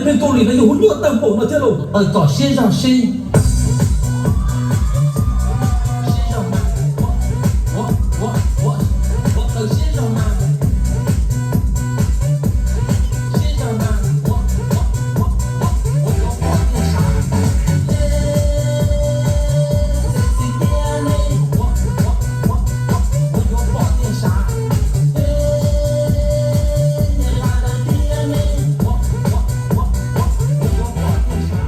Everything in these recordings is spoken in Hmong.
Peb Kaus Lim no yog hu nyuaj tawg npaum no thiab lauj. Taws kom siab zog seb. Siab zog mas, ua, ua, ua, ua, taws siab zog mas. Siab zog mas, ua, ua, ua, ua, ua yuav pom tiag sav. Sexy tiag ne, ua, ua, ua, ua, ua yuav pom tiag sav. Niag nqa daws tiag ne, ua, ua, ua, ua, ua yuav pom tiag sav.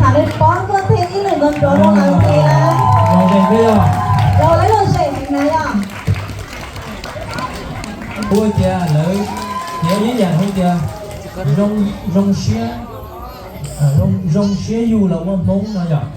Tham li poob tuaj thiaj ib leeg nrov nrov zoo lawm tias. Los ib lom zem heev na yom. Kuv tias lawv tias ib yam hais tias zoo siab, zoo siab yug los ua Hmoob no yom.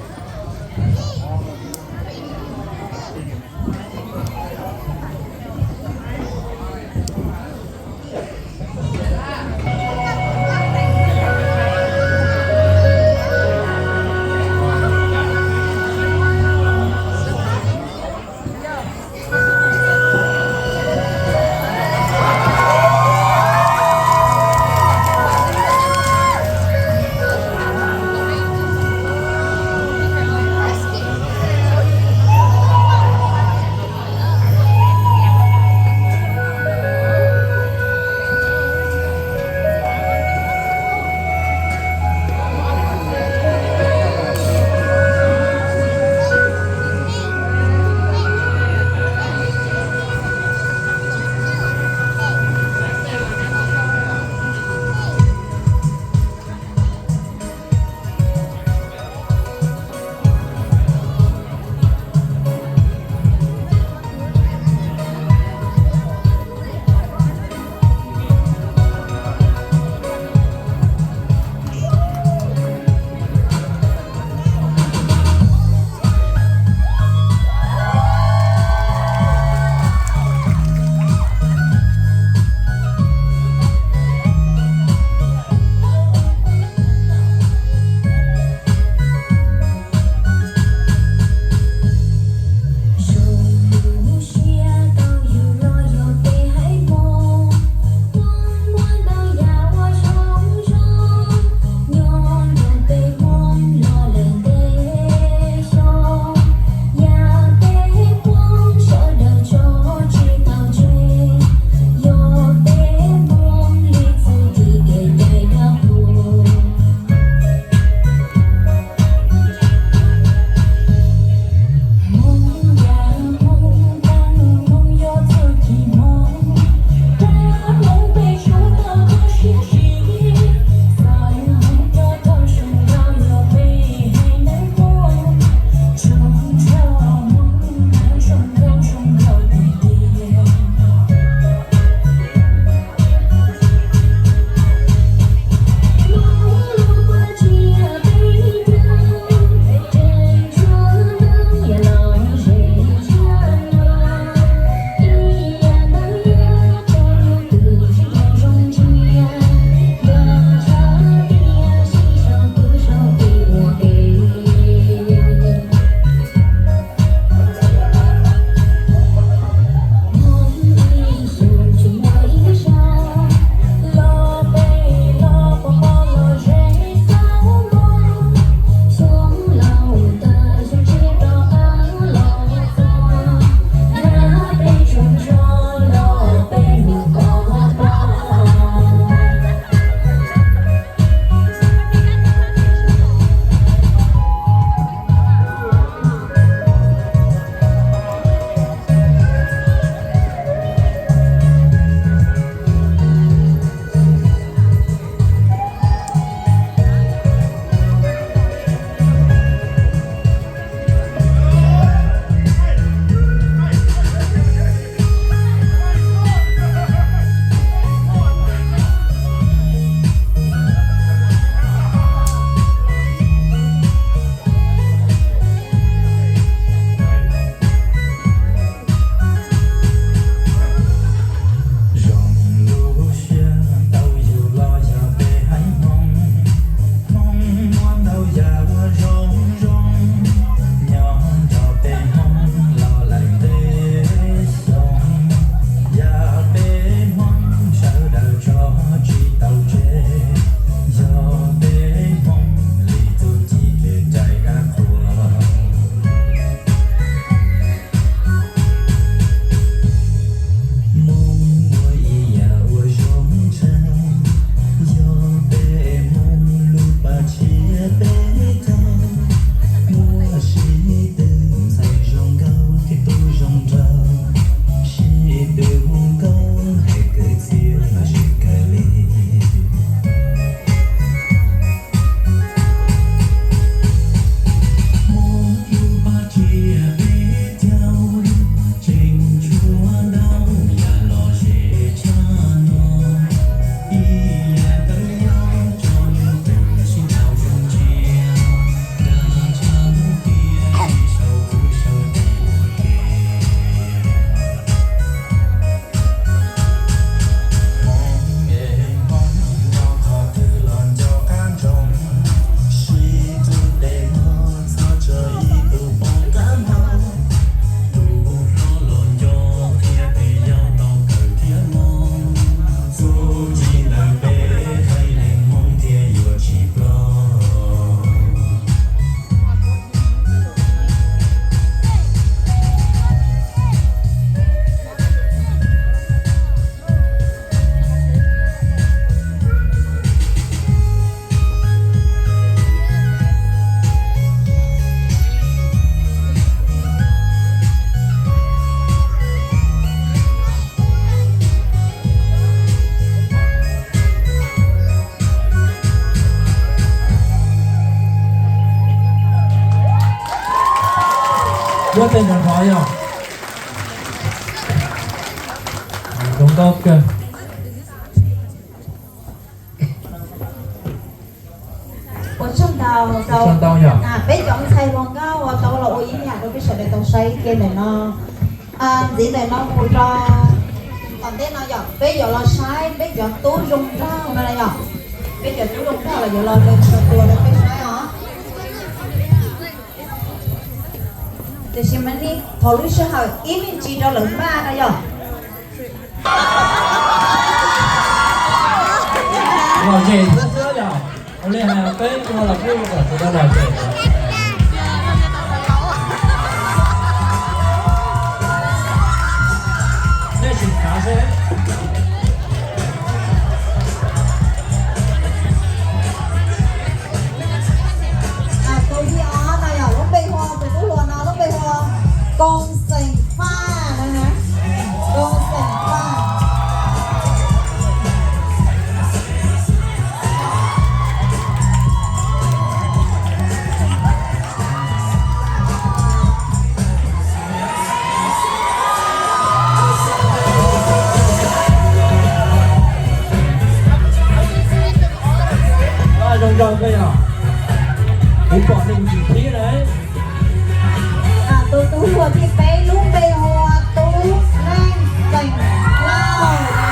Muab tej nrov nrov yog zoo nkauj kawg. Ua tsaug ntau rau peb cov ntxhais hluas nkauj uas tau los ua ib yam rau peb sawv daws tau saib kiag ntawm no. Ntxiv ntawm no mus rau tom ntej no yom, peb yuav los saib peb cov tub zoo nraug no yom. Peb cov tub zoo nraug los yuav los tua rau peb saib os. Tiam sis mas nej thov lub sij hawm ib me ntsis rau lawv npaj no yom. Lom zem xwb xwb yom. Ua li hais peb ua los kuj kom tsis tau lom zem. Nej sim xav seb. Tus thib ob no yog lub npe hu ua, tus tub hluas no lub npe hu ua Koo Xeem Paj na, Koo Xeem Paj. Zoo nraug kawg yog, kuv pom nej kuv tsis qhib na. Tus tub hluas thib peb lub npe hu ua Tub Leej Xeem Lauj na.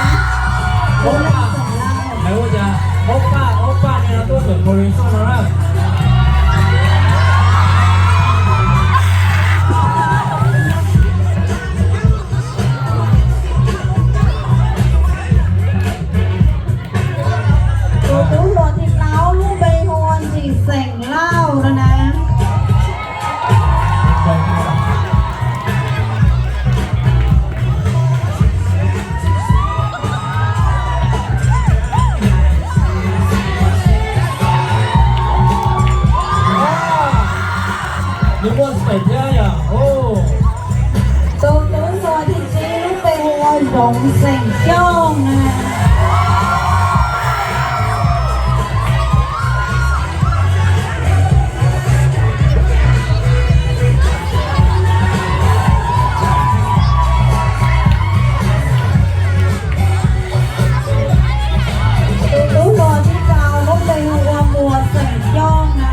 Tub Leej Xeem Lauj. Hais ua cas Hmoob Paj, Hmoob Paj nej no tuaj ntawm Korea no na. Tus tub hluas thib plaub lub npe hu ua Ntsim Xeem Lauj no na. Nws muaj xeem thiab yom. Tus tub hluas thib tsib lub npe hu ua Zoov Xeem Xyooj na. Tus tub hluas thib rau lub npe hu ua Muas Xeem Xyooj na.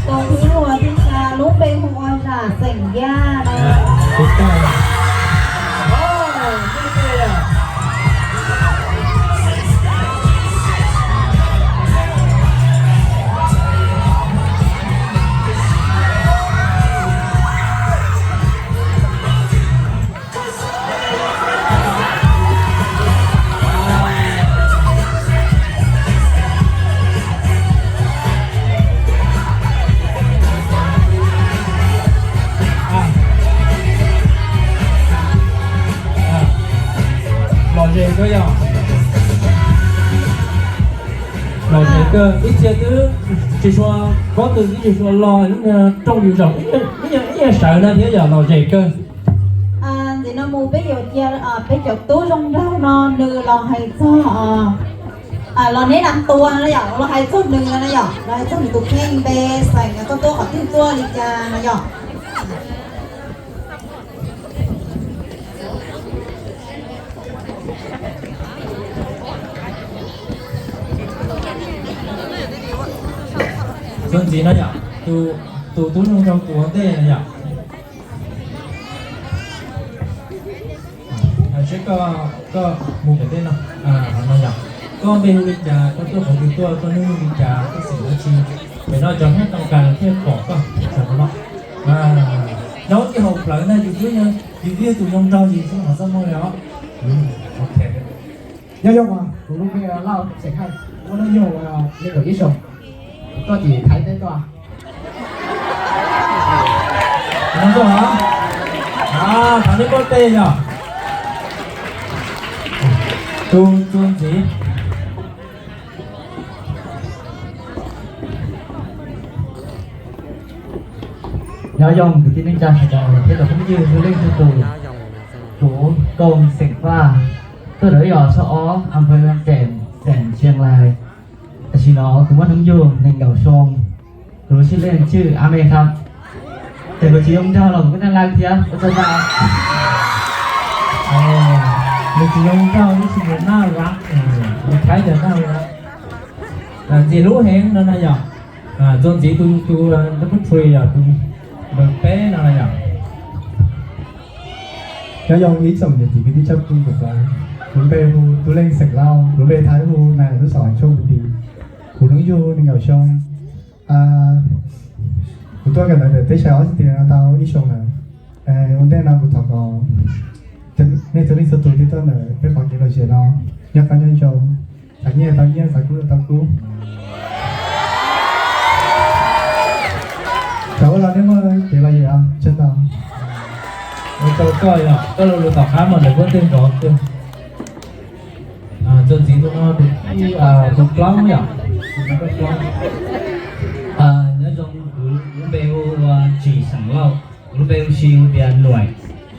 Tus tub hluas thib xya lub npe hu ua Zam Xeem Yaj na. Lom zem kawg yog. Lom zem kawg, ib txhia twb tsis sua, kob tw twb tsis sua los, rooj yus zaum ib nyuag sawv na thiab yog lom zem kawg. Ntxiv no mus peb yuav cia peb cov tub zoo nraug no nws los hais txog, los neb lam tua no yom, los hais txog nws no yom, los hais txog nws tus kheej npe, xeem, koj tuaj qhov twg tuaj li cas no yom. Txuas ntxiv no yom, tus tub zoo nraug tus ua ntej no yom. Seb koj, koj mus pem tej no, no yom. Koj npe hu li cas, koj tuaj qhov twg tuaj, koj hnub nyoog li cas, koj xeem dab tsi? Pem no cov hmoob tau kas los thiaj pom koj. Nyob tij haum plawv na, yus twb yog tus zoo nraug yus tsis qhov txaj muag li os. Ok. Nyob zoo, kuv lub npe Lauj Xeem Haj, muaj hnub nyoog nees nkaum ib xyoos. Koj tim Thaib teb tuaj. Thaib teb tuaj, thaum nej koj tej yog. Tus txuas ntxiv. Nyob zoo kwv tij neej tsa sawv daws thiab cov phooj ywg txhua leej txhua tus. Kuv Koos xeem Vaj, tuaj ntawm lub zos Sab Ob, a pha Vaj Tseem, xeem Tsiaj Lais. Tam sim no kuv muaj hnub nyoog nees nkaum xyoo, kuv lub siab leej twg A Me Khab. Ces kuv tsis zoo nraug los kuv kuj tau laij thiab, ua tsaug ntau. Nws tsis zoo nraug tab sis nws naj ua, nws thaib tias naj ua. Ntxim hlub heev no na yom. Txuas ntxiv tus, tus, tus, tus peb no na yom. Nyob zoo ib tsoom niam txiv kwv tij tshaj plaws, kuv lub npe hu Tub Leej xeem Lauj, kuv lub npe thaib hu Nais Lub Xos Tshooj Nti. Kuv hnub nyoog nees nkaum xyoo. Kuv tuaj kawm ntawv ntawm teb chaws Australia no tau ib xyoos lawm. Ua ntej no kuv thov kom nej txhua leej txhua tus twb tuaj ntawm peb qhov kev lom zem no nyob qab nyob zoo, xav nyiaj tau nyiaj, xav kub tau kub. Xav ua los nej muaj kev lom zem os, tsaug ntau. Ua tsaug koj yom, koj los lus tom qab mas lawv kuj twg nrov twg. Txuas ntxiv tus no, tus plaub yom. Nyob zoo, kuv lub npe hu ua Tsim xeem Lauj, kuv lub npe hu si hu tias Nuam.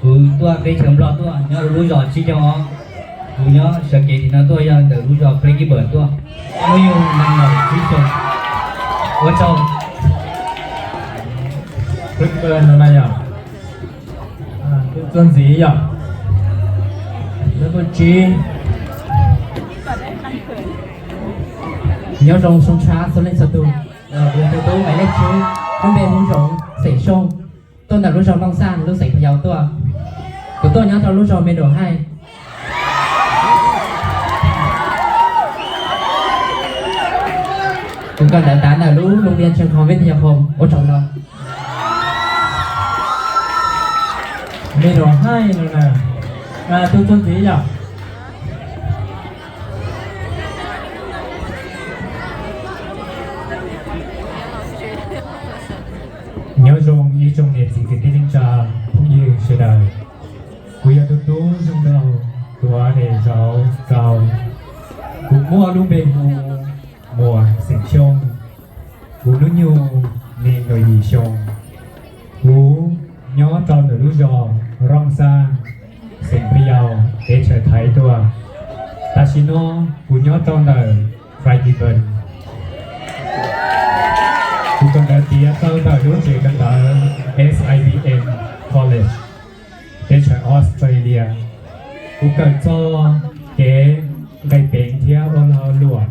Kuv tuaj teb chaws Nplog tuaj, nyob rau lub zos Tsib Caug Ob. Kuv nyob sawv kev tim no tuaj yog ntawm lub zos Flexible tuaj. Hnub nyoog nees nkaum tsib xyoo. Ua tsaug. Flexible no na yom. Tus txuas ntxiv yom. Tus tsib. Nyob zoo xyoo tshab txhua leej txhua tus. Kuv yog tus tub nqe lej tsib, lub npe hu Zoov, xeem Xyooj, tuaj ntawm lub zos Looj Xaj, lub xeem Pha Yau tuaj. Kuv tuaj nyob rau lub zos Middle Heights. Kuv kawm ntawv tav ntawm lub Loo Lias Tsees Khoos Vib Thas Yas Khoos, ua tsaug ntau. Middle Heights no na. Tus txuas ntxiv yom. Nyob zoo ib tsoom niam txiv kwv tij neej tsa phooj ywg sawv daws. Kuv yog tus tub zoo nraug tuav daim zauv rau. Kuv muaj lub npe hu Muas xeem Xyooj. Kuv hnub nyoog nees nkaum yim xyoo. Kuv nyob rau ntawm lub zos Rooj Xaj, xeem Pha Yau, teb chaws Thaib tuaj. Tam sim no kuv nyob rau ntawm Flexible. Kuv kawm ntawv tiav tau ntawm lub tsev kawm ntawv S I B M College, teb chaws Australia. Kuv kawm txog kev nqis peev thiab ua lag ua luam.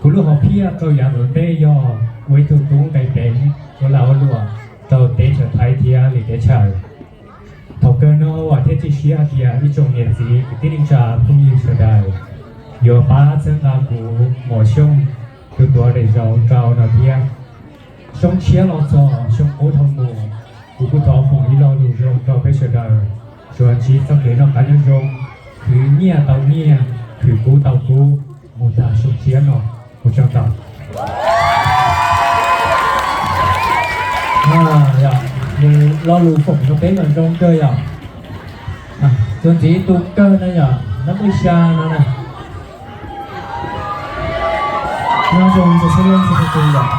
Kuv lub hom phiaj rau yav tom ntej yog ua ib tug tub nqis peev ua lag ua luam rau teb chaws Thaib thiab lwm teb chaws. Thaum kawg no vam thiab cia siab hais tias ib tsoom niam txiv kwv tij neej tsa phooj ywg sawv daws yuav pab txhawb nqa kuv Muas Xyooj tus tuav daim zauv rau no thiab. Xyoo tshiab los txog xyoo qub dhau mus, kuv kuj thov foom ib lo lus zoo rau peb sawv daws, tsuas ntsib txoj kev noj qab nyob zoo, khwv nyiaj tau nyiaj, khwv kub tau kub mus tag xyoo tshiab no. Ua tsaug ntau. Nws lo lus foom rau peb mas zoo kawg yom. Tus ntxiv tus kawg no yom, nab pwj xya no na. Nyob zoo txhua leej txhua tus yom.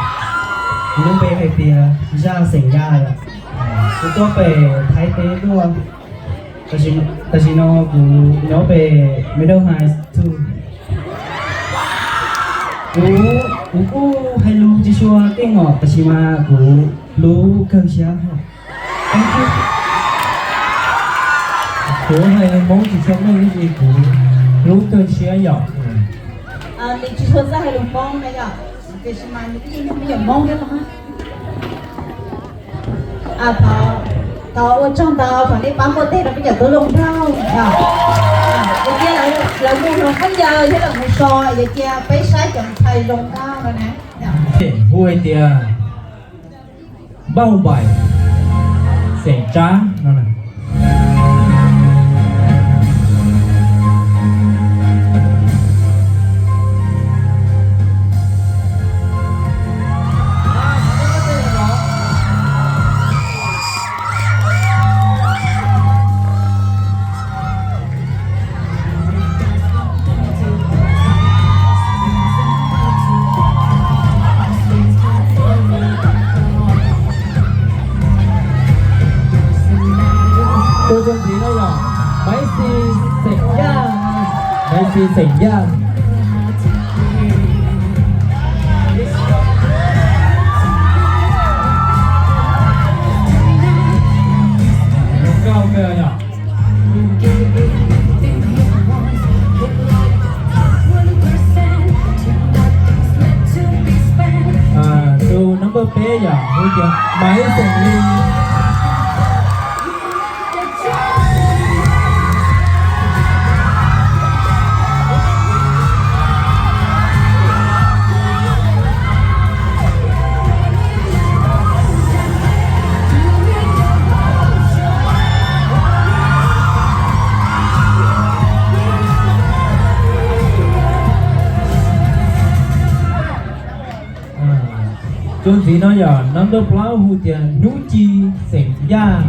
Kuv lub npe hais tias Zaj xeem Yaj yom. Kuv tuaj pem Thaib teb tuaj. Tam sim no kuv nyob pem Middle High School. Kuv, kuv kuj hais lus tsis tshua keej os, tab sis mas kuv hlub kawg siab. Kuv hais lus Hmoob tsis tshua meej tab sis kuv hlub kawg siab yom. Nws tsis tshua txawj hais lus Hmoob na yom, tiam sis mas nws kuj yog me nyuam Hmoob thiab no. Thov, thov ua tsaug ntau, thov nej pab muaj teg rau peb cov tub zoo nraug. Yog tias lawv mus hluas khaub ncaws thiab lawv mus so, yog tias peb saib cov ntxhais zoo nraug no na. Hu hais tias Npauj Npaim, xeem Tsab no na. Peb yog hu tias Maiv xeem Lis. Tus ntxiv no yog nab ntuj plaub hu tias Hnub Ci xeem Yaj.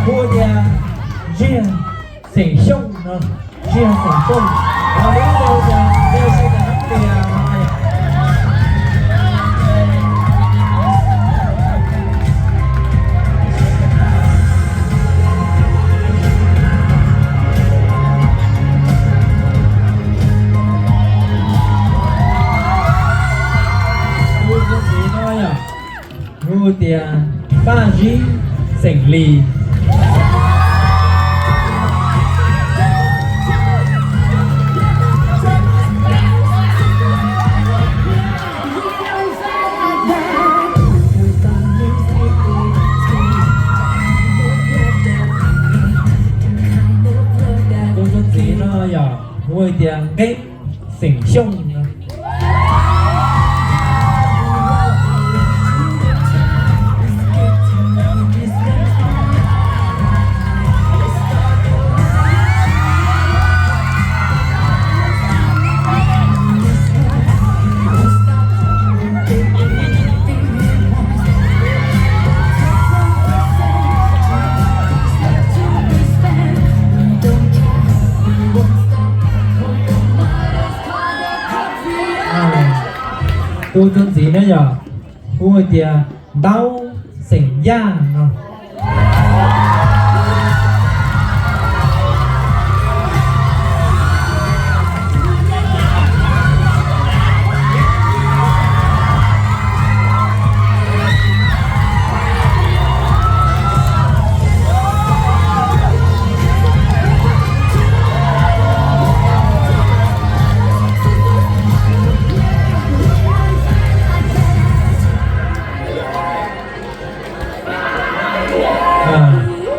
Hu tias Ziag xeem Xyooj no, Ziag xeem Xyooj. Hu tias Paj Zib xeem Lis. Tus ntxiv no yog hu tias Nqeeb xeem Xyooj no. Tus tus ntxiv no yog hu tias Ntaub xeem Yaj no.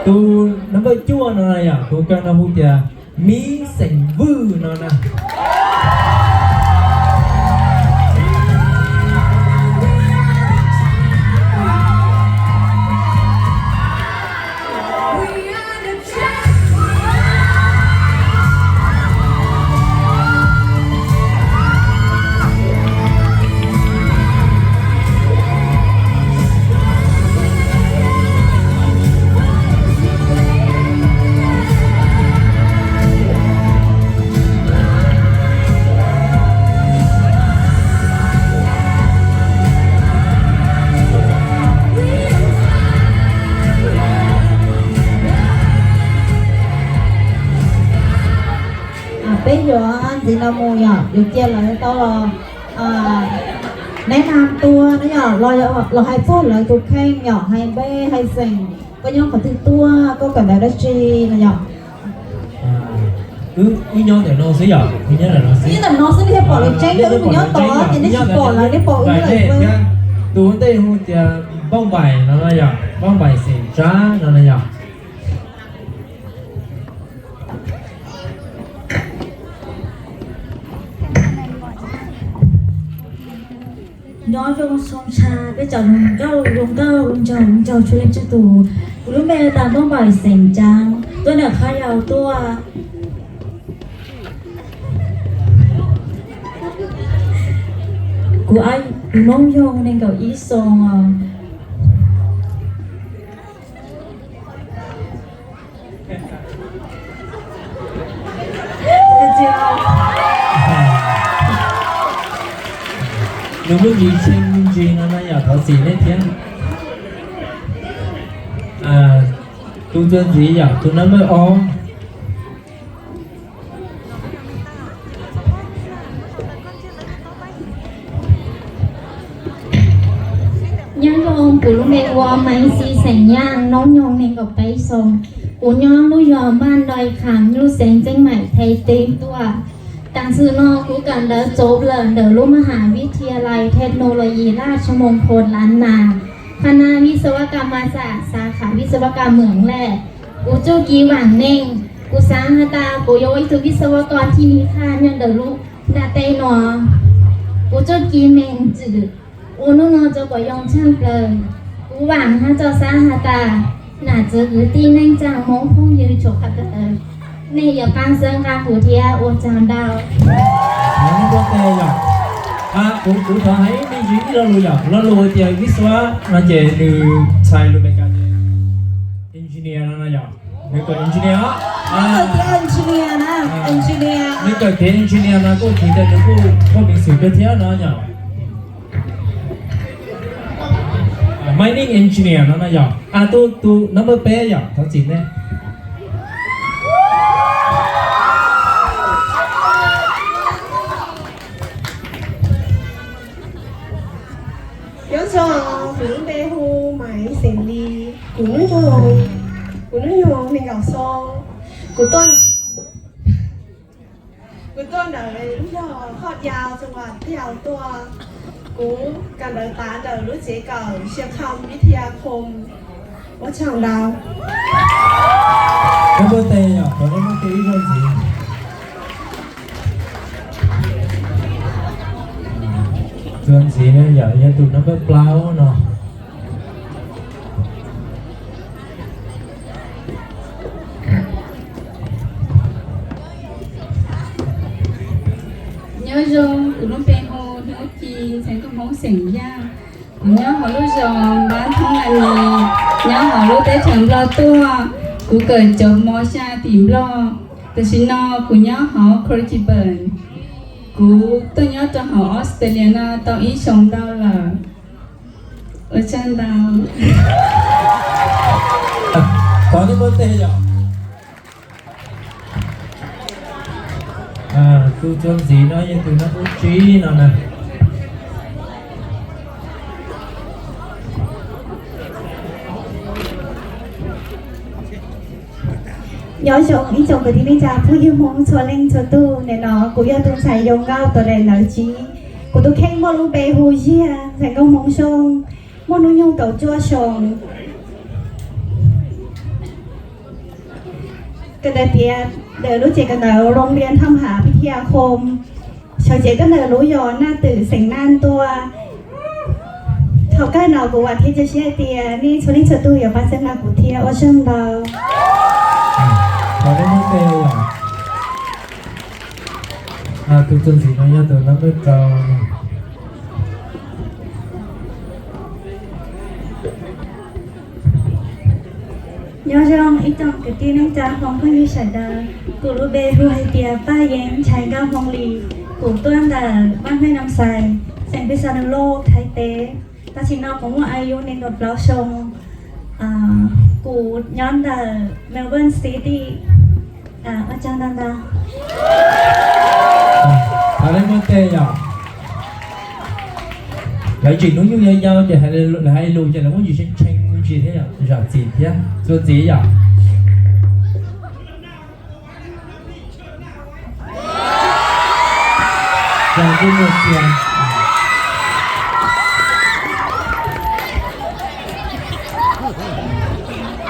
Tus number cuaj no yog tus kawg no hu tias Mib xeem Vwj no na. Peb yuav ntxiv no mus yom, yuav cia lawv tau los neb nam tua no yom, los hais txog lawv tus kheej yom, hais npe hais xeem, koj nyob qhov twg tuaj, koj kawm ntawv dab tsi no yom. Wb nyob ntawm no xwb yom, wb nyob ntawm no xwb, nej pom lawv tseeb, wb mus nyob tod ces nej tsis pom lawv, nej pom wb lawm xwb. Tus ua ntej hu tias Npauj Npaim no yom, Npauj Npaim xeem Tsab no na yom. Nyob zoo xyoo tshav peb cov hluas nkauj, hluas nkauj, hluas nraug, hluas nraug txhua leej txhua tus. Kuv lub npe tas Npauj Npaim xeem Tsab, tuaj ntawm Qhab Yau tuaj. Kuv, kuv noob yog nees nkaum ib xyoos os. Nws muaj ntsis tshee ntsis no na yom, thov txim nej thiab. Tus txuas ntxiv yom, tus number ob. Nyob zoo, kuv lub npe hu ua Maiv Xis xeem Yaj, hnub nyoog nees nkaum peb xyoos. Kuv nyob lub zos Npaj Nroi Kham, lub xeev Xeeb Maim, Thaib teb tuaj. Tam sim no kuv kawm ntawv tsawv lawm ntawm lub Maj Has Vib Thia Lais Thej Nau Los Yis Laj Tshaj Moos Khos Lav Nas, khas nas Vij Xav Vas Kas Mas Xas, xav khas Vij Xav Vas Kas Meem Lej. Kuv txuj ci vaam neej, kuv xaav has tas kuv yuav ua ib tug vij xav vas kos thib ib thaj nyob ntawm lub ntiaj teb no. Kuv txuj ci meem txwm ua hnub no rau kom yoo tshaaj plawg. Kuv vaam hab rau xav has tas nam txiv kwv tij neej tsaa Moob phooj ywg txhua qhov twg, nej yuav paab xaav nqaa kuv thiab. Ua tsaug ntau. Kuv thov hais ib me ntsis ib lo lus yom, lo lus hais tias vij xav vas no ces nws txhais lus Meskas ces engineer no no yom, nws kawm engineer os. Nws kawm tiav engineer no kuj tsis tas nws kuj koj peev xwm kawg thiab no yom. Mining engineer no no yom. Tus tus number peb yom, thov txim nej. Nyob zoo, kuv lub npe hu Maiv Xeem Lis, kuv hnub nyoog, kuv hnub nyoog nees nkaum xyoo, kuv tuaj, kuv tuaj ntawm lub zos Hoj Yas, txuas vas Thaj Yaus tuaj. Kuv kawm ntawv tav ntawm lub tsev kawm Xia Kham Vib Thia Khoom. Ua tsaug ntau. Koj muab tes yom, koj muab tes ib zaug ntxiv. Tus ntxiv no yom, yog tus number plaub no. Nyob zoo, kuv lub npe hu Hnub Ci, ntxhais nkauj Hmoob xeem Yaj. Kuv nyob hauv lub zos Npab Thoob Nas Nis, nyob hauv lub teb chaws Nplog tuaj. Kuv kawm cov mos xya tim Nplog. Tam sim no kuv nyob hauv Curitiba. Kuv tuaj nyob rau hauv Australia no tau ib xyoos ntau lawm. Ua tsaug ntau. Thov nej muab tes yom. Tus txuas ntxiv no yog tus nab ub tsib no na. Nyob zoo ib tsoom kwv tij neej tsa phooj ywg Hmoob txhua leej txhua tug, nim no kuv yog tus ntxhais zoo nkauj tuam daim ntawv tsib. Kuv tus kheej muaj lub npe hu Ziag, ntxhais nkauj Hmoob Xyooj, muaj hnub nyoog kaum cuaj xyoo. Kawm ntawv tiav ntawm lub tsev kawm ntawv Loo Lias Thaj Ham Vib Thia Khoom, sawv cev tuaj ntawm lub zos Naj Twm xeem Naj tuaj. Thaum kawg no kuv vam thiab cia siab hais tias nej txhua leej txhua tug yuav pab txhawb nqa kuv thiab. Ua tsaug ntau. Thov nej muab tes yom. Tus txuas ntxiv no yog tus nab ub rau. Nyob zoo ib tsoom kwv tij neej tsa Hmoob phooj ywg sawv daws, kuv lub npe hu hais tias Paj Yeeb, ntxhais nkauj Hmoob Lis, kuv tuaj ntawm Vaj Hej Nam Xais, xeem Pis Xas Nus Loj, Thaib teb. Tam sim no kuv muaj a yu nees nkaum plaub xyoo. Kuv nyob ntawm Melbourne City. Ua tsaug ntau ntau. Thov nej muab tes yom. Lawv tseem hnub nyoog yau yau ces lawv hais lus ces lawv muab ntsis tshee tshee me ntsis thiab yom, zam txim thiab. Txuas ntxiv yom.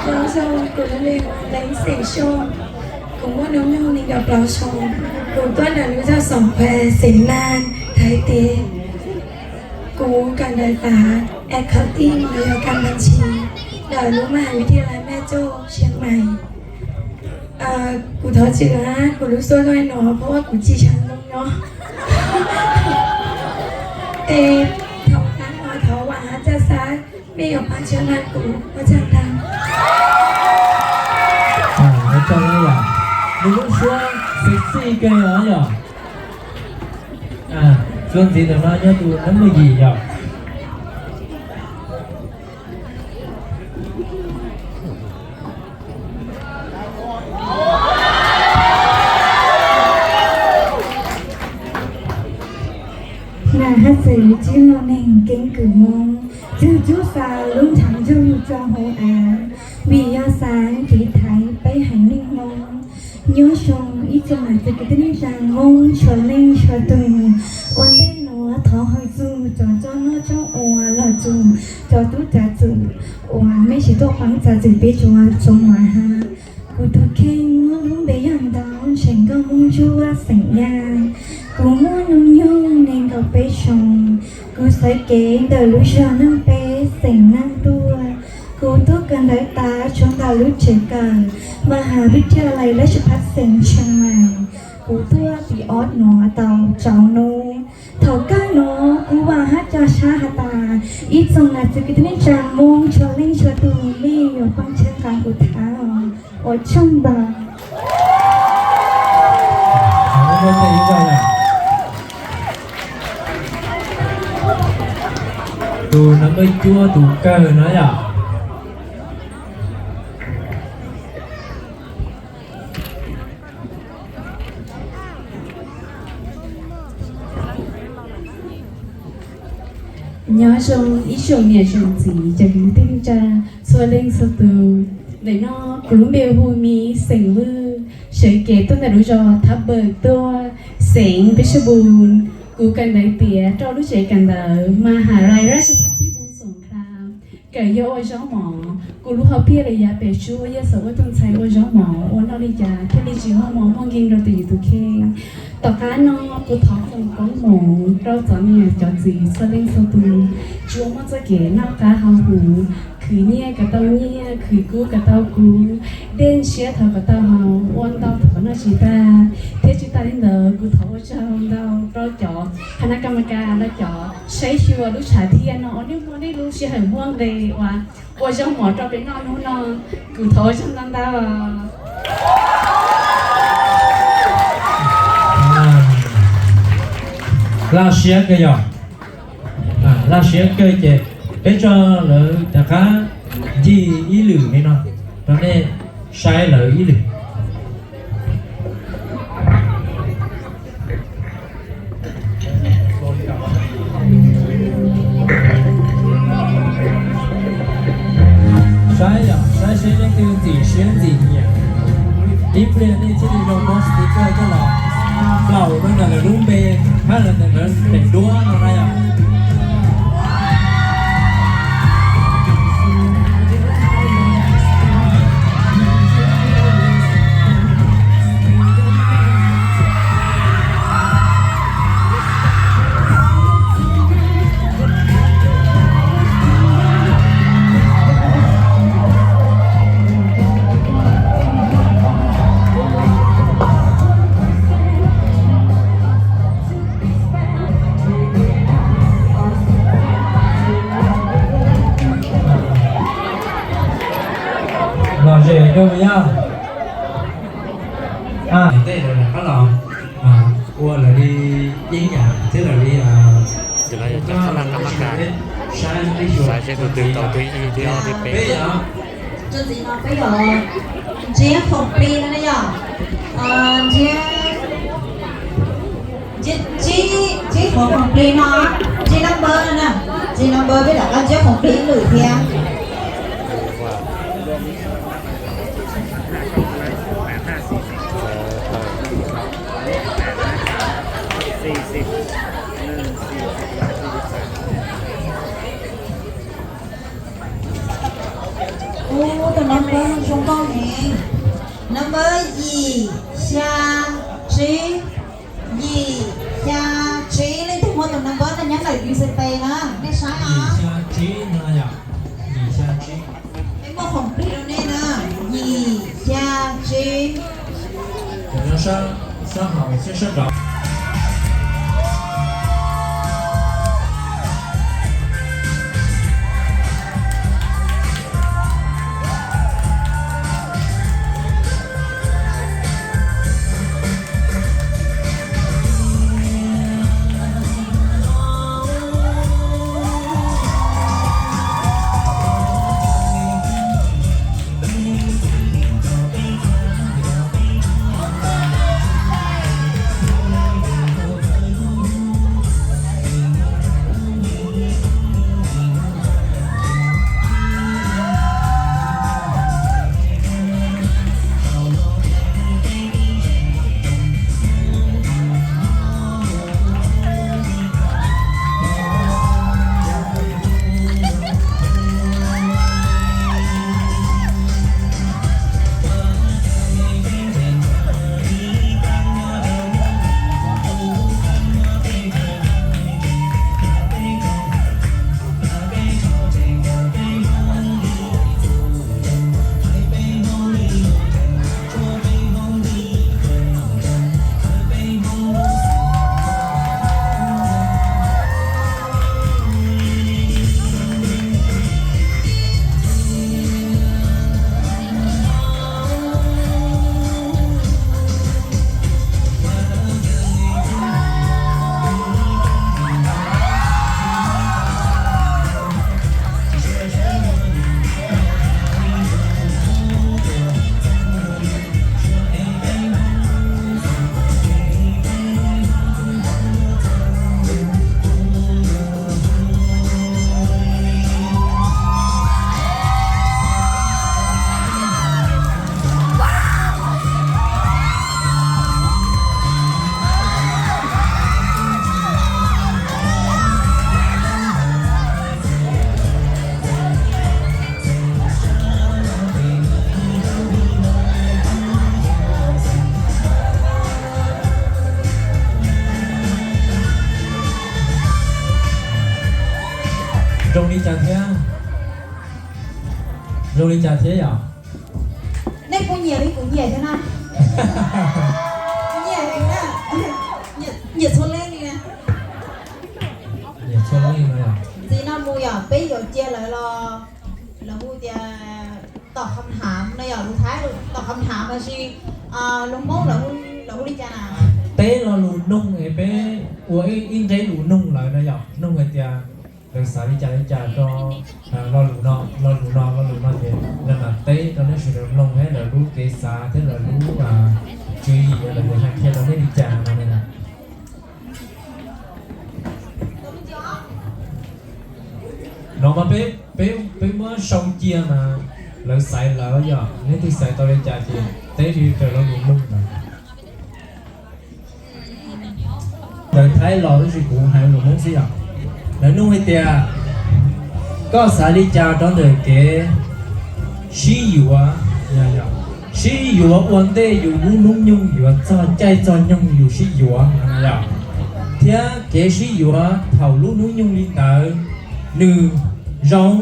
Nyob zoo, kuv lub npe hu Leej xeem Xyooj, kuv muaj hnub nyoog nees nkaum plaub xyoo, kuv tuaj ntawm lub zos Xoom Pha xeem Naj, Thaib teb. Kuv kawm ntawv tav accounting los yog kas mas tshis ntawm lub Maj Has Vib Thia Lais Mej Txuj, Tsiab Mais. Kuv thov txim hab, kuv lub suab zoo li no, phab kuv tsis tshua zoo nyob. Es thaum ub no thov vam hab txaj xab, mej yuav pab tshwm lam kuv, ua tsaug ntau. Nws lub suab sexy kawg os yom. Txuas ntxiv ntawm no nyob tus nab muaj yim yom. Nas hab txwv tsib loj neeg keeb kwm Moob, txwg cub xa lub ntshav ntsug tso hauv av, vim yog xaav kev thaiv peb haiv neeg Moob. Nyob zoo ib tsoom nam txiv kwv tij neej tsaa Moob txhua leej txhua tug, ua ntej nuav thov hawm txug cov tsob noj tsob ua los txug cov tub txawv txwv uas mej tsis tuaj pab txav txim peb tsuas txhob muaj has. Kuv tus kheej muaj lub npe yog Ntau, tseem nkauj Moob Ntsuab xeem Yaj. Kuv muaj nub nyoog nees nkaum peb xyoos. Kuv xaiv kev ntawm lub zog Neej Peb xeem Neej Tuaj. Kuv tuaj kawm ntawv tas tshuav ntawm lub tsev kawm Mahas Vij Tya Lais Laj Tsab Phab xeem Tsheej Maim. Kuv tuaj tim ob nuav tau rau nub. Thaum kawg nuav kuv vaam hab ca sab has tas ib tsoom nam txiv kwv tij neej tsaa Moob txhua leej txhua tug mej yuav pab txhawb nqa kuv thiab os. Ua tsaug ntau. Tus nab muaj cuaj tus kawg no yom. Nyob zoo ib tsoom niam tsoom txiv cov kwv tij neej tsaa txhua leej txhua tus. Ntawm no kuv lub npe hu Miv xeem Vwj, sawv kev tuaj ntawm lub zos Thab Pawg tuaj, xeev Peb Saj Npus. Kuv kawm ntawv tiav rau lub tsev kawm ntawv Mahas Lais Laj Tsab Phab Pib Npus Xoom Kha. Kawm yog ua zaub mov, kuv lub hom phiaj lawm yav pem tsuab yog xav ua tug ntxhais ua zaub mov ua noj li cas thiaj li tsis muaj mob muaj nkeeg rau tus yus tus kheej. Tom qab no kuv thov foom koob hmoov rau cov niam cov txiv txhua leej txhua tus, tsuas muaj txoj kev noj qab haus huv, khwv nyiaj kom tau nyiaj, khwv kub kom tau kub, dej ntshiab thov kom tau haus, ua ntau thov noj tsis tag. Thiab tsis tas li ntawd kuv thov ua tsaug ntau rau cov khana ka ma kas los cov saib xyuas lub tshav thiaj no ua nej muaj nej lub sij hawm muaj nqe ua ua zaub mov rau peb noj hnub no. Kuv thov ua tsaug ntau ntau. Laj siab kawg yog, laj siab kawg ces peb tso lawv rov qab ncig ib lwm li no rau nej saib lawv ib lwm. Saib yom, saib seb leej twg ntxim siab ntxim nyiam, ib pliag nej thiaj li zoo muab sticker coj los plaub rau ntawm lawv lub npe hab ntawm lawv daim duab no na yom. Lom zem rau yog tej lawv qab los ua lawv li yeeb yam thiab lawv li saib tus twg tau thib ib, thib ob, thib peb. Ntsia khoom plig no na yom. Ntsia, ntsia tsib qhov khoom plig no, ntsia number no na, ntsia number peb rov qab ntsia khoom plig ib lwm thiab. Ub, tus number zoo nkauj ne. Number yim xya tsib, yim xya tsib, leej twg muaj tus number no nyob ntawm U C P na, nej saib os. Yim xya tsib no yom, yim xya tsib. Peb muaj khoom plig rau nej na, yim xya tsib. Sab hauv thiab sab nraud. Zoo li cas thiab? Zoo li cas thiab yom? Nej kuj nyiam li kuv nyiam thiab na. Kuv nyiam heev na. Nyiam txhua leej li na. Nyiam txhua leej no yom. Ntxiv no mus yom, peb yuav cia lawv los, lawv hu tias tawm qhov tham no yom, lus Thaib tawm qhov tham los sis lus Hmoob lawv hu li cas na? Teb lo lus noog es peb ua ib nqe lus noog lawv no yom, noog hais tias lawv xav li cas li cas rau lo lus no, lo lus no, lo lus no ces lawv mam teb rau nej sawv daws mloog thiab lawv lub kev xav thiab lawv lub tswv yim lawv yuav hais qhia rau nej li cas no na. No mas peb, peb, peb muab sau cia mas lawv xaiv lawv yom, leej twg xaiv tau li cas ces teb li raws lo lus noog ntawd. Lawv Thaib los tab sis kuv hais lus Hmoob xwb yom. Lawv nug hais tias, koj xav li cas rau ntawm kev sib yuav, sib yuav ua ntej yus lub hnub nyoog yuav txog caij txog nyoog yus sib yuav no yom, thiab kev sib yuav thaum lub hnub nyoog li ntawd nws zoo,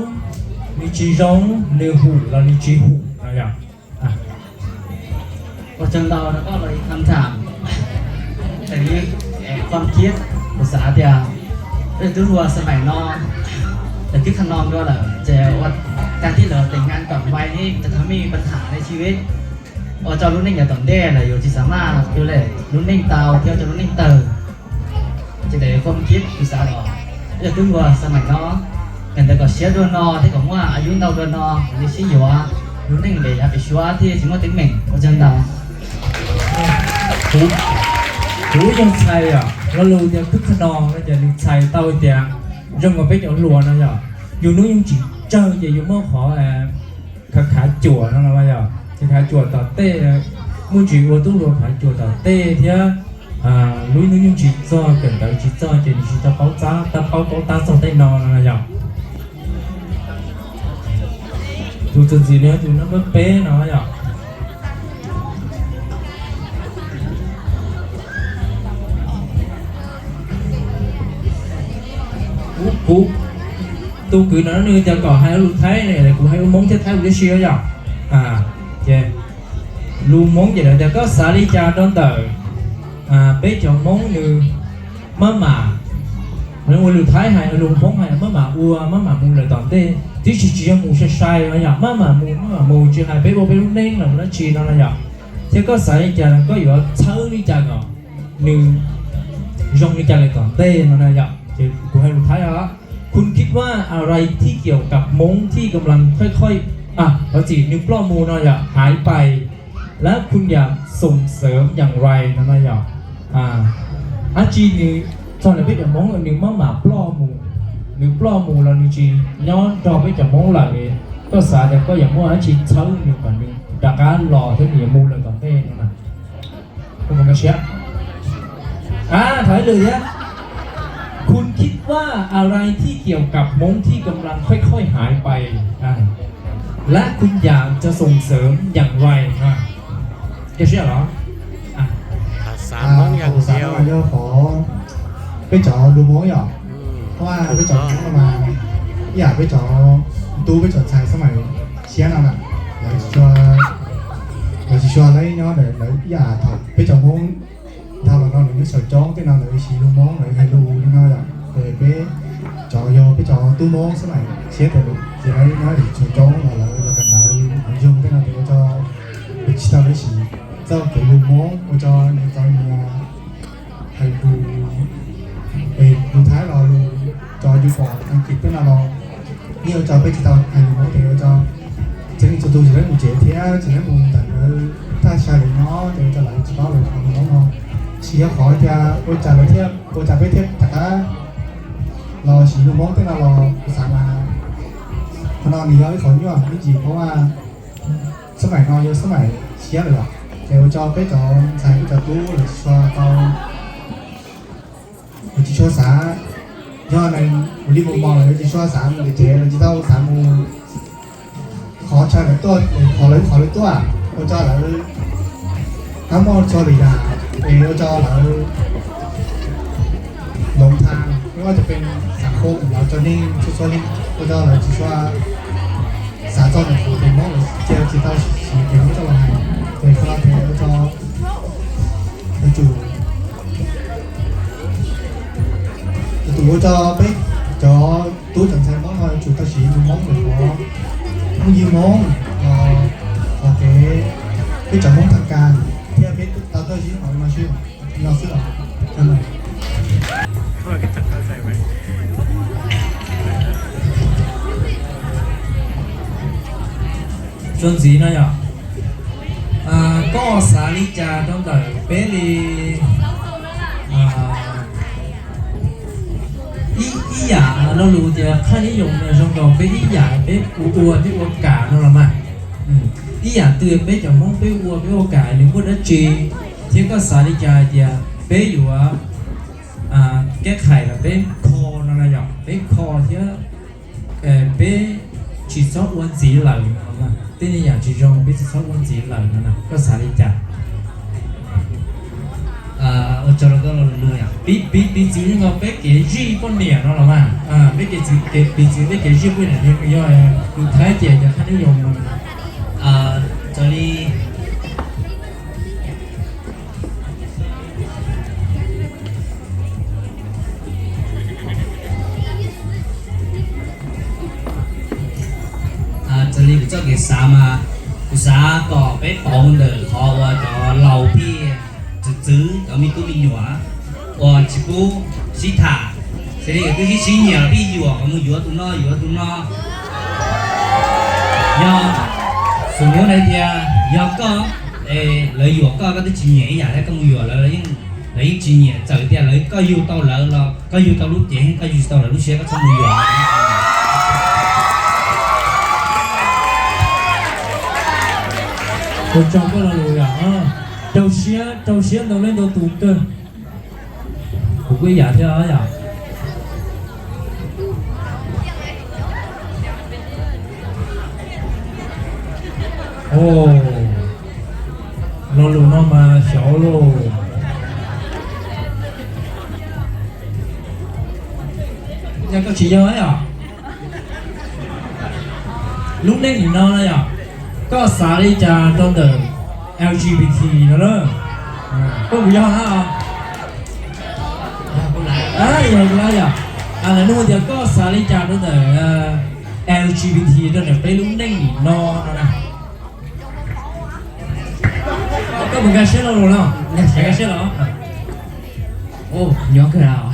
nws tsis zoo, nws hum los nws tsis hum no yom. Ua tsaug ntau rau koj los ib qho tham, raws li qhov kiab kuv xav tias peb tub hluas xab maim no, lawv twb kha no dua lawm ces ua tag tib lawv teem ngan kom vais ne cov thab mij pab tham li chi vib, ua rau lub neej yav tom ntej lawm yuav tsis xav maj tu lem lub neej tau thiab ua rau lub neej tawg. Ces raws li qhov kiab kuv xav los, peb tub hluas xab maim no, kawm ntawv kom siab dua no thiab kom muaj a yub ntau dua no, li sib yuav, lub neej ntev yav pem suab thiaj tsis muaj teeb meem. Ua tsaug ntau. Kuv yeej txhais yom, lo lus tias twb kha no no ces nws txhais tau tias zoo uas peb cov hluas no yom, yus hnub nyoog tsis tsawg ces yus muaj qhov khav khav cuam no los yom, ces khav cuam tom tej, muaj tsis ua tub hluas khav cuam tom tej thiab lub hnub nyoog tsis txog, kawm ntawv tsis txog ces nws tsis tau paub tab, tau paub paub tab txog tej no no yom. Tus txuas ntxiv li tus no peb peb no yom. Kuv, kuv, tus kwv no nws tias kom hais lus Thaib ne, kuv hais lus Hmoob thiab Thaib ua tib si yom. Ces lus Hmoob ces lawv tias koj xav li cas rau ntawm peb cov Hmoob nws maj mam, ua lus Thaib hais, lus Hmoob hais maj mam ua maj mam mus lawm tom ntej, tib si tsis yog mus sai sai no yom, maj mam mus maj mam mus tsis hais peb ua peb lub neej los mus dab tsi no no yom. Thiab koj xav li cas los koj yuav txhawb li cas kom nws zoo li cas lawm tom ntej no na yom. Ces kuv hais lus Thaib os,คุณคิดว่าอะไรที่เกี่ยวกับม้งที่กำลังค่อยๆ อ่ะ ขอสิ nws ploj mus no yom, หายไป และคุณอยากส่งเสริมอย่างไร no no yom. Dab tsi nws txog ntawm peb cov Hmoob nws maj mam ploj mus, nws ploj mus los nws tsis nyob nrog peb cov Hmoob lawm, koj xav tias koj yuav muaj dab tsi txhawb nws kom nws rov qab los thiab nws yuav mus lawm tom ntej no na. Thov ib lwm thiab. คุณคิดว่าอะไรที่เกี่ยวกับม้งที่กำลังค่อยๆหายไป และคุณอยากจะส่งเสริมอย่างไร Kuv xav no yog qhov peb cov lus Hmoob yom, qhov peb cov Hmoob no mas ib yam peb cov tub peb cov ntxhais xab maim tshiab no na, lawv tsis tshua, lawv tsis tshua lawv nyob ntawm lawv ib yam thaum peb cov Hmoob dhau los no lawv nyob saum coob tej no lawv siv lus Hmoob lawv hais lus li no yom. Ces peb cov yog peb cov tub Hmoob xab maim tshiab ces lawv nyob saum coob los lawv los kawm ntawv hauv nroog tej no ces ua rau lawv tsis tau lawv siv txoj kev lus Hmoob ua rau nyias txom nyem hais lus, es lus Thaib los lus, cov yus pom Askiv tej no los yeej ua rau peb tsis tau hais lus Hmoob ces ua rau txhua leej txhua tus tsis tau mus tsev thiab tsis tau mus ntawm lawv thaj chaw lawv nyob ces ua rau lawv tsis paub lawv lus Hmoob no. Tsis yog qhov tias ua cas lawv thiaj, ua cas peb thiaj rov qab los siv lus Hmoob tej no los kuv xav mas qhov no nws yog ib qhov nyuaj me ntsis,เพราะว่า xab maim no yog xab maim tshiab lawm lawm, ces ua rau peb cov ntxhais peb cov tub lawv tsis tshua tau, lawv tsis tshua xav, yog nws mus li mus mos lawv tsis tshua xav mus tsev, lawv tsis tau xav mus qhov chaw lawv tuaj, qhov lawv, qhov lawv tuaj, ua rau lawv rov muaj txhua lwm yam es ua rau lawv hloov tha. Ua cov peev xav qhuas los rau nej txhua txhua leej, ua rau lawv tsis tshua xav txog ntawm kuv ces Hmoob lawv cia tsis tau siv kev Hmoob coj los hais. Ces qhov no ces ua rau yuav tsum, yuav tsum ua rau peb cov tub cov ntxhais Hmoob no yuav tsum tau siv lus Hmoob ntawm qhov Hmoob yig Hmoob, qhov kev peb cov Hmoob tham kas thiab peb tau tuaj sib haum no xwb. No xwb os. Txuas ntxiv no yog koj xav li cas rau ntawm peb li ib yam lo lus tias khaj nib yoos no zoo nkaus peb ib yam peb ua ua thiab ua kam no los mas. Ib yam twg peb cov Hmoob peb ua peb ua kam nws muaj dab tsi, thiab koj xav li cas hais tias peb yuav keb khais los peb kho no na yom, peb kho thiab peb tsis txhob ua ntxiv lawm no, tej yam tsis zoo peb tsis txhob ua ntxiv lawm no na, koj xav li cas? Ua tsaug rau koj lo lus, piv txwv li no peb kev zij poj niam no los mas, peb kev txwv, piv txwv peb kev zij poj niam yog tus Thaib ces cov khaj nib yoos no. Raws li Raws li kuv txoj kev xav mas kuv xav kom peb pauv ntawm qhov uas cov laus pheej txwv txwv cov me tub me nyuam uas tsis pub sib tham, xws li twb sib sib nyiam los pheej yuam kom mus yuav tus no yuav tus no. Yog xus muab hais tias yog koj, lawv yuam koj, koj twb tsis nyiam ib yam thiab, koj mus yuam lawv, lawv yeej tsis nyiam, txawm tias lawv, koj yug tau lawv los koj yug tau lub cev, koj yug tsis tau lawv lub siab, koj txhob mus yuam. Ua tsaug koj lo lus yom. Rau siab, rau siab ntau leej ntau tus kawg. Kuv kuj ib yam thiab yom. Lo lus no mas xyov lauj. Yog koj tsis yog yom. Lub neej nim no na yom, koj xav li cas rau ntawm L G B T no na? Koj puas yog hab? Yog, lawv nug tias koj xav li cas rau ntawm L G B T rau ntawm peb lub neej nim no no na. Koj mus nkag siab lo lus no, nkag siab los? Nyob kawg.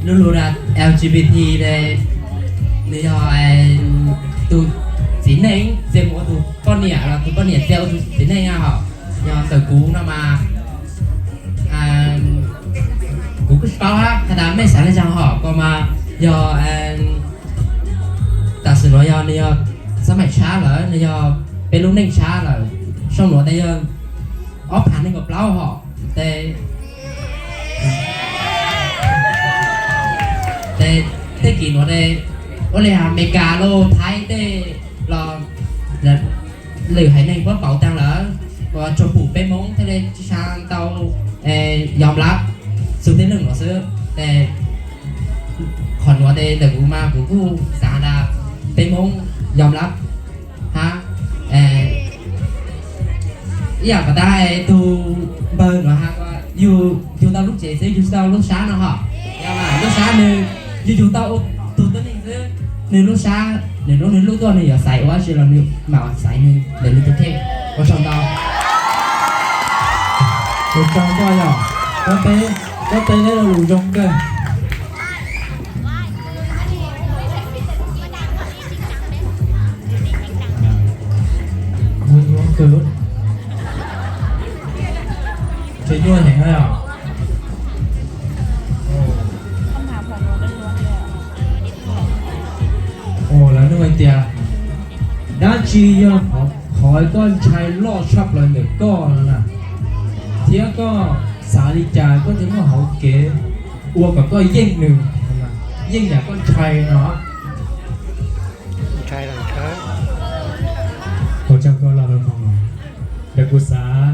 Lub lus L G B T ne, nws yog tus txiv neej txia mus ua tus poj niam los tus poj niam txia ua tus txiv neej hos. Yog ntawm kuv no mas kuv kuj tsis paub hab has tas mej xav li cas hom, ko mas yog tam sim nuav yog nws yog xab maim tshab lawm, nws yog peb lub neej tshab lawm. Sau nuav tes yog ob phav nees nkaum plaub hom, tes tej kis nuav tes ua li has Amelikas los Thaib tej los lwm haiv neeg puab pauv taag lawm, ua tsuas pum peb Moob thiaj li tsi tshua tau yom lab txug tej neeg nuav xwb. Tes qhov nuav tes ntawm kuv mas kuv kuj xaav has tas peb Moob yom lab hab. Ib yam puas tas tug npawg nuav has, yug yug tau lub tsev xwb yug tsi tau lub sab no hom. Yog mas lub sab nwg yug yug tau tug tuab neeg xwb, nwg lub sab nwg lub nwg lub tuaj nwg yuav xaiv ua dlaab tsi los nwg mam xaiv nwg ntawm nwg tug kheej. Ua tsaug ntau. Ua tsaug koj yog, koj teb, koj teb neb lo lus zoo kawg. Nyuaj kawg. Tseem nyuaj heev na yom. Lawv nug hais tias dab tsi yog qhov koj ntshai loj tshaj plaws ntawm koj no na, thiab koj xav li cas koj thiaj muaj hauv kev ua kom koj yeej nws, yeej yam koj ntshai no. Ua tsaug koj los rau no, ntawm kuv xav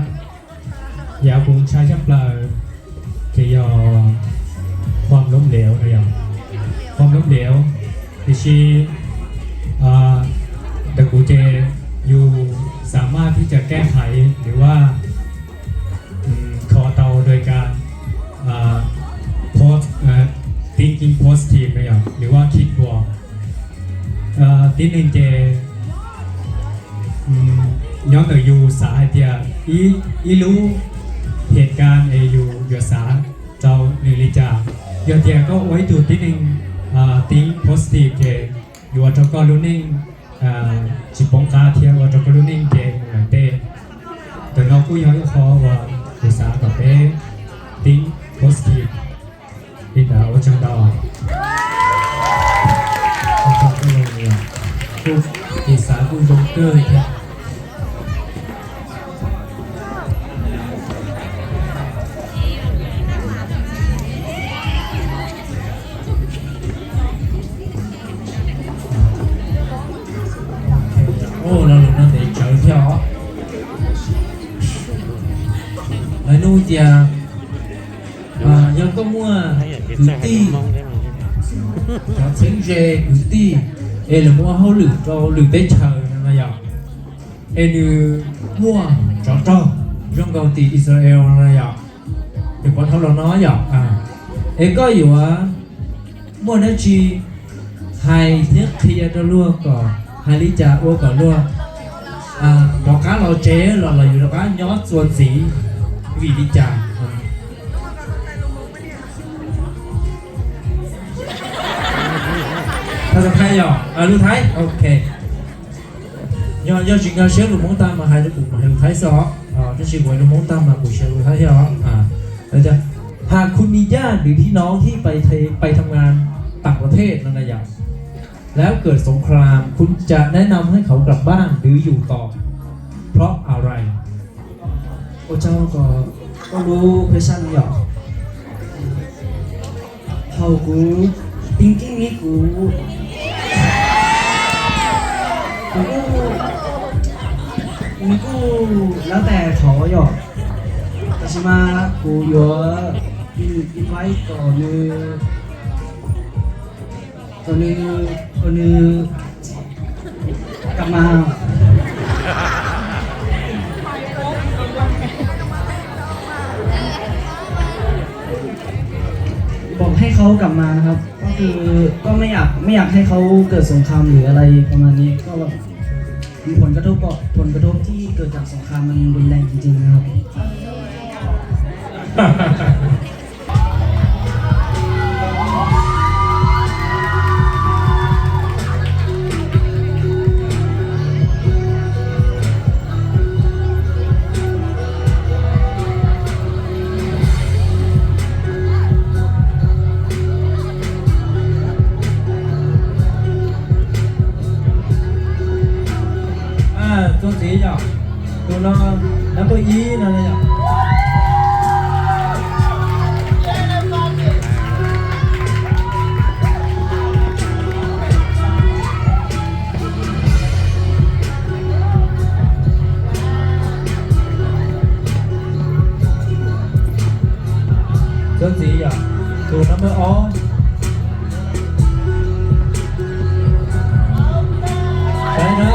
Yam kuv ntshai tshaj plaws ces yog ความล้มเหลว no yog ความล้มเหลว. Tiam sis ntawm kuv ces ยาม สามารถที่จะแก้ไข หรือว่า ขอเตาโดยการ post thinking positive นะ yog หรือว่าคิดบวก. Tib neeg ces nyob ntawm yus xav hais tias ib lub เหตุการณ์ es yus yuav xav rau nws li cas. Yog tias koj ua ib tug tib neeg คิดบวก positive ces yuav ua rau koj lub neej tsis poob qab thiab ua rau koj lub neej ces mus lawm tej. Ntawm no kuj yog ib qho uas kuv xav kom peb คิดบวก positive li ntawd. Ua tsaug ntau. Kuj, kuv xav kuj zoo kawg thiab. Ua, los no ntev tsawv thiab os. Lawv nug tias yog koj muaj kwv tij, cov txheeb ze kwv tij es lawv mus ua hauj lwm rau lwm teb chaws no na yog, es nws muaj tsov rog zoo nkaus tim Israel no na yog, nws pov thawj los no yog, es koj yuav muaj dab tsi hais thiab qhia rau luag kom hais li cas ua kom luag rov qab los tsev los los yus rov qab nyob txuas ntxiv, vim li cas? Thaij yog lus Thaib, ok. Yog, yog tsis nkag siab lus Hmoob tag mas hais rau kuv mas hais lus Thaib xwb os. Tab sis kuv hais lus Hmoob tag mas kuv siv lus Thaib thiab os. Hab คุณมีญาติหรือพี่น้องที่ไปทำงานต่างประเทศ no na yog, แล้วเกิดสงคราม คุณจะแนะนำให้เขากลับบ้านหรืออยู่ต่อ เพราะอะไร? Ua tsaug, koj lub question no yog, thaum kuv thinking li kuv, kuv kuj, nws kuj แล้วแต่เขา yog, tab sis mas kuv yuav advice kom nws, kom nws, kom nws กลับมา บอกให้เขากลับมานะครับ ก็คือก็ไม่อยากไม่อยากให้เขาเกิดสงครามหรืออะไรประมาณนี้ ก็แบบผลกระทบก็ผลกระทบที่เกิดจากสงครามมันรุนแรงจริงๆนะครับ Txuas ntxiv yog tus no, number ib no yog. Txuas ntxiv yog tus number ob. Saib na.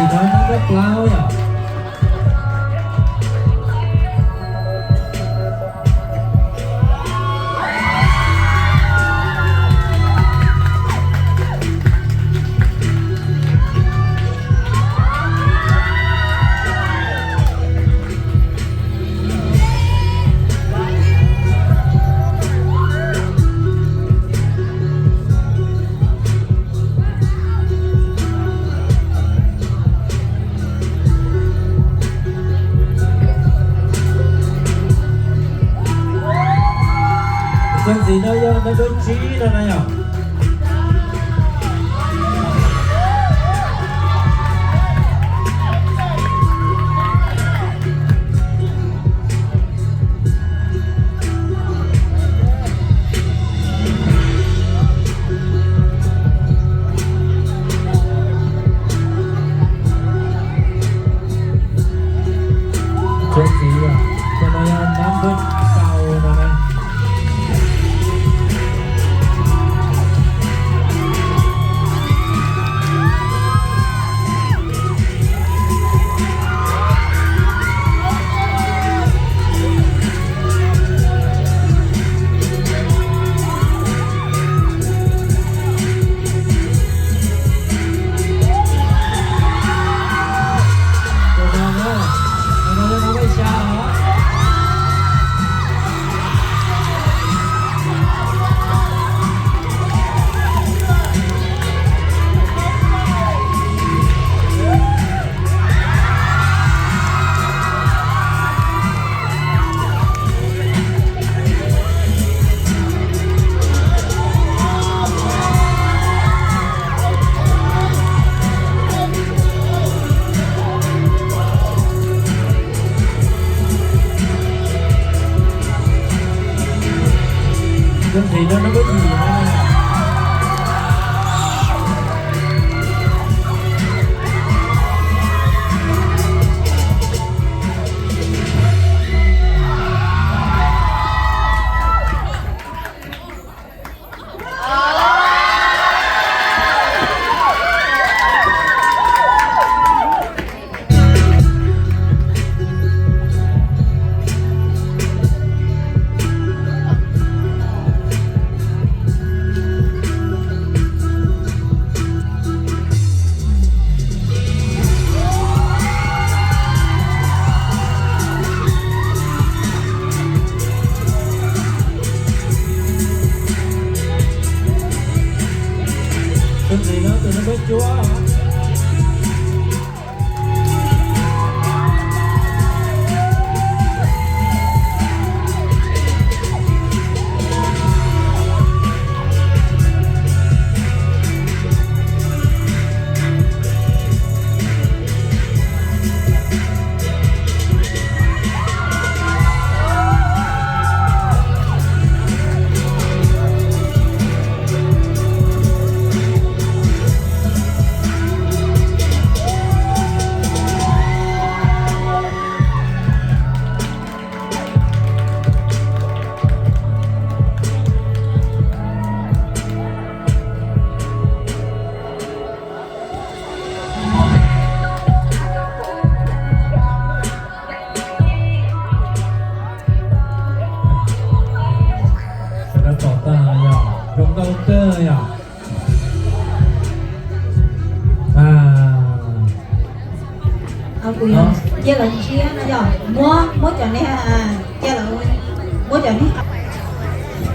Tus no nyob nrob plaub yom. Txog ntxiv no yog nab npawb tsib no na yom. Txog ntxiv, tus no yog nab npawb rau no na. Tus ntxiv no nab npawb yim no. Tus ntxiv no tus nab npawb cuaj. Sawv daws pom tag yog zoo nkauj kawg yom. Kuv yog cia lawv ntsiab no yog muab, muab cov niag, cia lawv muab cov niag.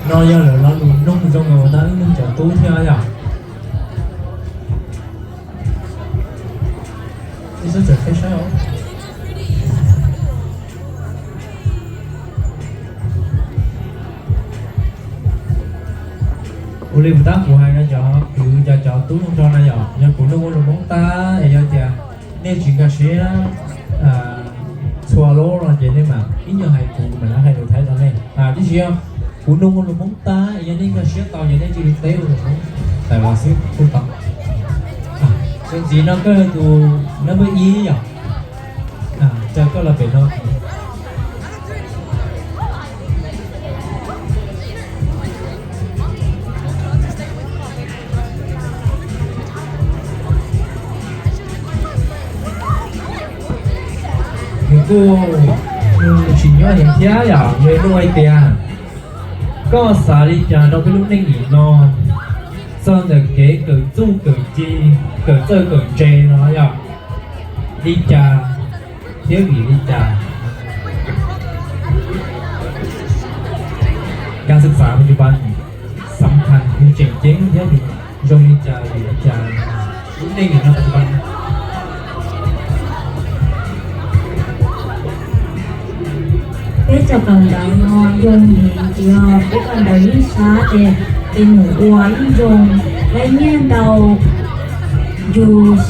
No yog lawv lo lus noog zoo nkauj ua tau ib neeg cov tub thiab yom. Ua li puas tab kuv hais no, cov kwv, cov, cov tub hluas nraug na yom, yog kuv nug ua lus Hmoob tag es yog tias nej tsis nkag siab txhua lub no ces nej mam ib nyuag hais kuv, kuv mam li hais lus Thaib rau nej. Tiam sis yog kuv nug ua lus Hmoob tag es yog nej nkag siab tau ces nej cia li teb ua lus Hmoob tawm los xwb kuj tau. Tus ntxiv no koj yog tus nab npawb ib yom. Caw koj los pem no. Kuj tsis nyob heev thiab yom, nws nug hais tias koj xav li cas rau peb lub neej nim no, txog ntawm kev kawm txuj kawm ci, kawm txawj kawm ntse no yom, li cas thiab vim li cas? Kab xwb xav pab xam khas nws tseem ceeb thiab nws zoo li cas vim li cas lub neej nim no pas pas. Peb cov kawm ntawv no zoo heev tiag, peb kawm ntawv ib sab ces tes mus ua ib zoo, lawv nyiaj ntau, yus,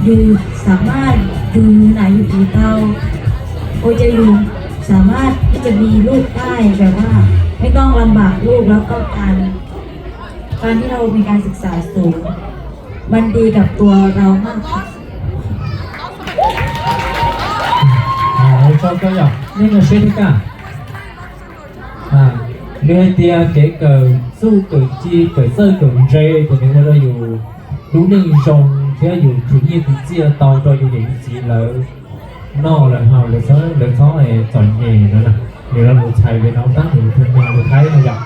yus xam maj, yus nam yus txiv tau, ua cas yus xam maj ib ce bi luj dai,แบบว่า ไม่ต้องลำบากลูก แล้วก็การ การที่เรามีการศึกษาสูง มันดีกับตัวเรามากกว่า Ua tsaug koj yom, nej nyob seb thiab kaj. Nws hais tias kev kawm txuj kawm ci kawm txawj kawm ntse ces nws ua rau yus lub neej zoo thiab yus khwv nyiaj khwv txiaj tau rau yus niam yus txiv lawv noj lawm haus, lawv txhob txom nyem no na. Nws lo lus txhais li no tab nws tus nyuag lus Thaib no yom.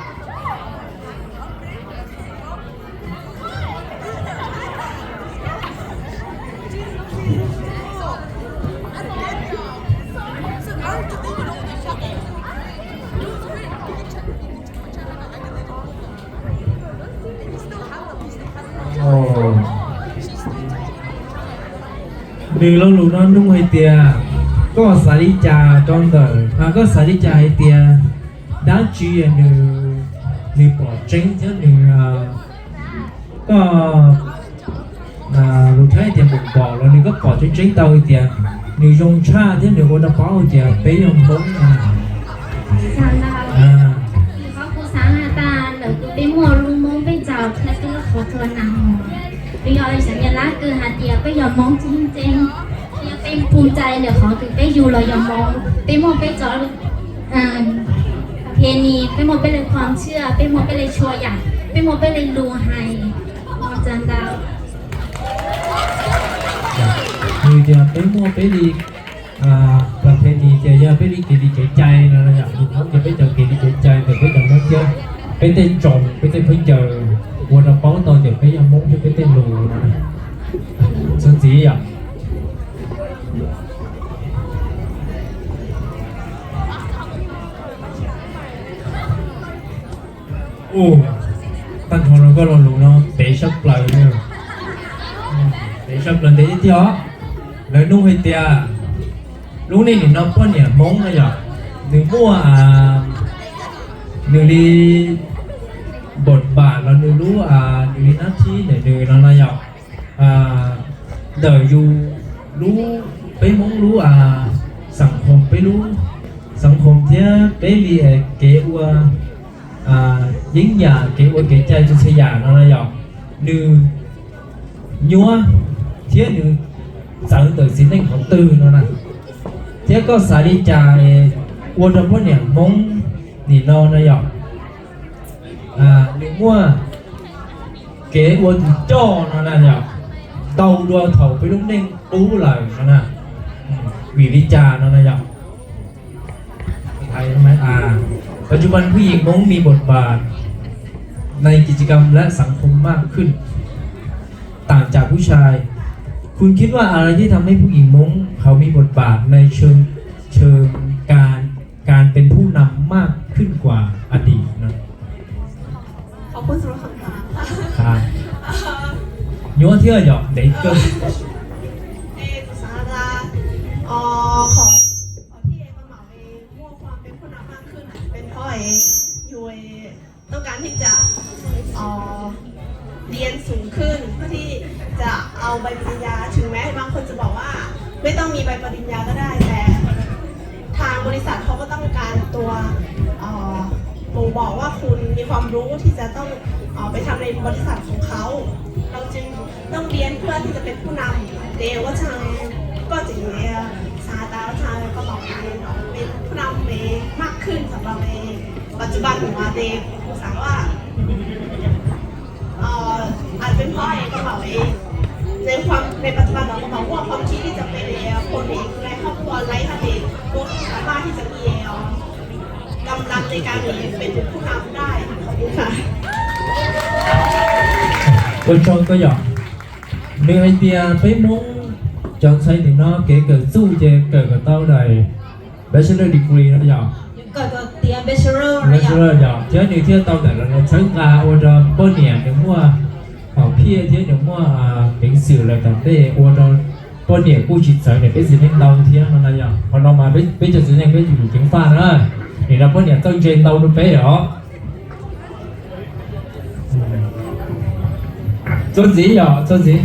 Nws lo lus no nug hais tias koj xav li cas rau ntawm, koj xav li cas hais tias dab tsi nws, nws pom tseeb thiab nws, koj, lus Thaib tias npam npam los nws koj pom tseeb tseeb tau hais tias nws zoo tshaj thiab nws ua rau paub hais tias peb yog Hmoob no. Qhov kuv xav has tas ntawm tus peb muaj lub Hmoob peb txaus thiab peb lub qhov tsua nag hmo, nws yog xav nyaj lab kws hais tias peb yog Hmoob tseeb tseeb, thiab peb pum cai ntawm qhov kws peb yug los yog Hmoob, peb muaj peb cov ประเพณี, peb muaj peb li ความเชื่อ, peb muaj peb li txhua yam, peb muaj peb li lus hais, ua tsaug ntau. Nws tias peb muaj peb li ประเพณี ces yog peb li kev li kev cai no yom, nws paub tias peb cov kev li kev cai ntawm peb cov Hmoob thiab peb tej tsoom peb tej phooj ywg ua rau paub tau tias peb yog Hmoob thiab peb tej lus no. Txuas ntxiv yom. Ua, tag nrho rau koj lo lus no ntev sab plaws, ntev sab plaws ntev tiag tiag os. Lawv nug hais tias lub neej nim no poj niam Hmoob no yom, nws muaj, nws li npam npam los nws lub, nws li nab thib ntawm nws no no yom, ntawm yus lub, peb Hmoob lub, xav khoom, peb lub xav khoom thiab peb li kev ua yeeb yam, kev ua kev cai txhua txhia yam no na yom, nws nyuaj thiab nws txawv ntawm txiv neej qhov twg no na. Thiab koj xav li cas ua rau poj niam Hmoob nim no na yom, nws muaj kev ua tus coj no na yom, ntau dua thaum peb lub neej qub lawm no na. Vim li cas no na yom? ปัจจุบันผู้หญิง Hmong มีบทบาทในกิจกรรมและสังคมมากขึ้น ต่างจากผู้ชาย คุณคิดว่าอะไรที่ทำให้ผู้หญิง Hmong เขามีบทบาทในเชิงเชิงการการเป็นผู้นำมากขึ้นกว่าอดีตนะ ขอบคุณสำหรับคำถามค่ะ ครับ Nyuaj thiab yom, ntev kawg. Ê, tôi xả ra, ờ, khỏi, khỏi thi em mà bảo về mua khoa học về khuôn mặt măng khuyên là bên thôi. Rồi, ต้องการที่จะเอ่อเรียนสูงขึ้นเพื่อที่จะเอาใบปริญญา ถึงแม้บางคนจะบอกว่าไม่ต้องมีใบปริญญาก็ได้ แต่ทางบริษัทเขาก็ต้องการตัวเอ่อบ่งบอกว่าคุณมีความรู้ที่จะต้องเอ่อไปทำในบริษัทของเขา เราจึงต้องเรียนเพื่อที่จะเป็นผู้นำ เดว่าทางก็จึงเรียนสาตาทางก็บอกเองเป็นผู้นำเองมากขึ้นสำหรับเอง ปัจจุบันของอาเดย์ผมสงสัยว่าเอ่ออาจเป็นเพราะเองกระเป๋าเองในความในปัจจุบันของกระเป๋าพวกความคิดที่จะเป็นคนเองดูแลครอบครัว เราไลฟ์มาเด็กพวกสามารถที่จะมีเอ่อกำลังในการเรียนเป็นผู้นำได้ ขอบคุณค่ะ Ua tsaug koj yom. Nws hais tias peb Hmoob cov ntxhais nim no kev kawm txuj ces kawm kom tau daim bachelor degree no yom. Bachelor yom, thiab nws thiaj tau ntawm lawv txhawb nqa ua rau poj niam nws muaj hom phiaj thiab nws muaj peev xwm lawm tom ntej ua rau poj niam kuj tsis txawv niam peb txiv neej ntau thiab no na yom. Qhov no mas peb cov txiv neej peb yuav tsum ceev faj na, nim no poj niam txawj ntse ntau rau peb os. Txuas ntxiv yom, txuas ntxiv.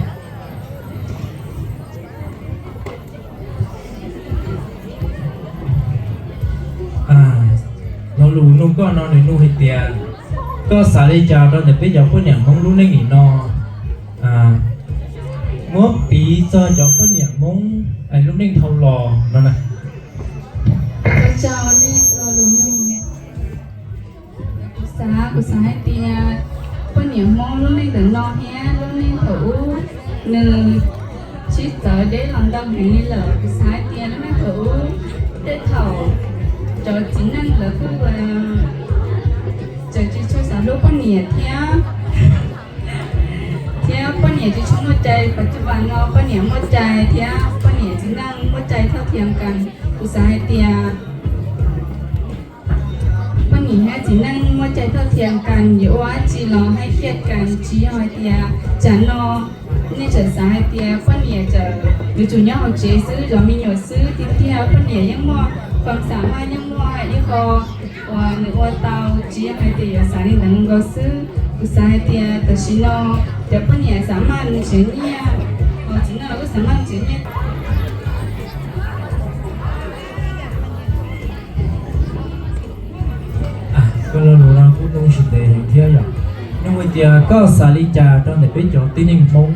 Lo lus nug koj no nws nug hais tias, koj xav li cas rau ntawm peb cov poj niam Hmoob lub neej nim no? Muab piv txog cov poj niam Hmoob lub neej dhau los no na. Ua tsaug nej lo lus nug. Kuv xav, kuv xav hais tias poj niam Hmoob lub neej ntawm no thiab lub neej thaum ub nws sib txawv deb los ntau heev li lawm. Kuv xav hais tias lub neej thaum ub tej thaum cov txiv neej lawv kuj tseem tsis tshua xav hlub poj niam thiab, thiab poj niam tsis tshua muaj cai. Pas cuj vas no poj niam muaj cai thiab poj niam txiv neej muaj cai thauj thiam kas. Kuv xav hais tias poj niam thiab txiv neej muaj cai thauj thiam kas, yuav ua dab tsi los hais kiaj kas, tsis yog hais tias tsam no nej tseem xav hais tias poj niam tseem yuav tsum nyob hauv tsev xwb zov me nyuam xwb. Tiag tiag poj niam yeej muaj fam xam maj, yeej muaj ib qho uas nws ua tau, tsis yog hais tias yuav xav li ntawd nkaus xwb. Kuv xav hais tias tam sim no cov poj niam xam maj nws tsev nyiaj, txiv neej los kuj xam maj nws tsev nyiaj. Koj lo lus no kuj nug tsis ntev heev thiab yom. Nug hais tias koj xav li cas rau ntawm peb cov tib neeg Hmoob,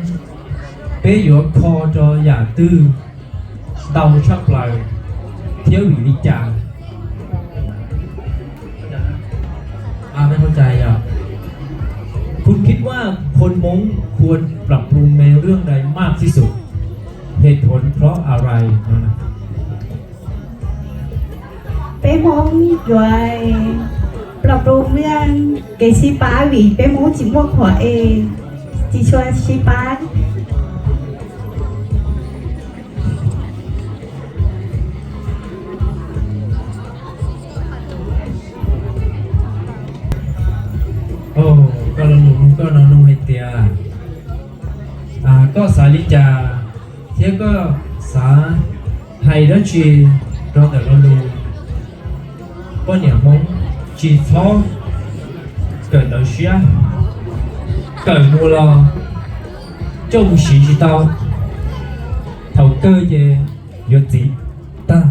peb yuav kho rau yam twg ntau tshaj plaws thiab vim li cas? Không cai yom.คุณคิดว่าคนม้งควรปรับปรุงในเรื่องใดมากที่สุด เหตุผลเพราะอะไร no na. Peb Hmoob yuav plam plum kev sib pab vim peb Hmoob tsis muaj qhuam es tsis tshua sib pab. Koj lo lus nug koj no nug hais tias koj xav li cas thiab koj xav hais dab tsi rau ntawm lo lus poj niam Hmoob tsis txhob kawm ntawv siab, kawm mus los coj mus siv tsis tau, thaum kawg ces yuav txiv tag.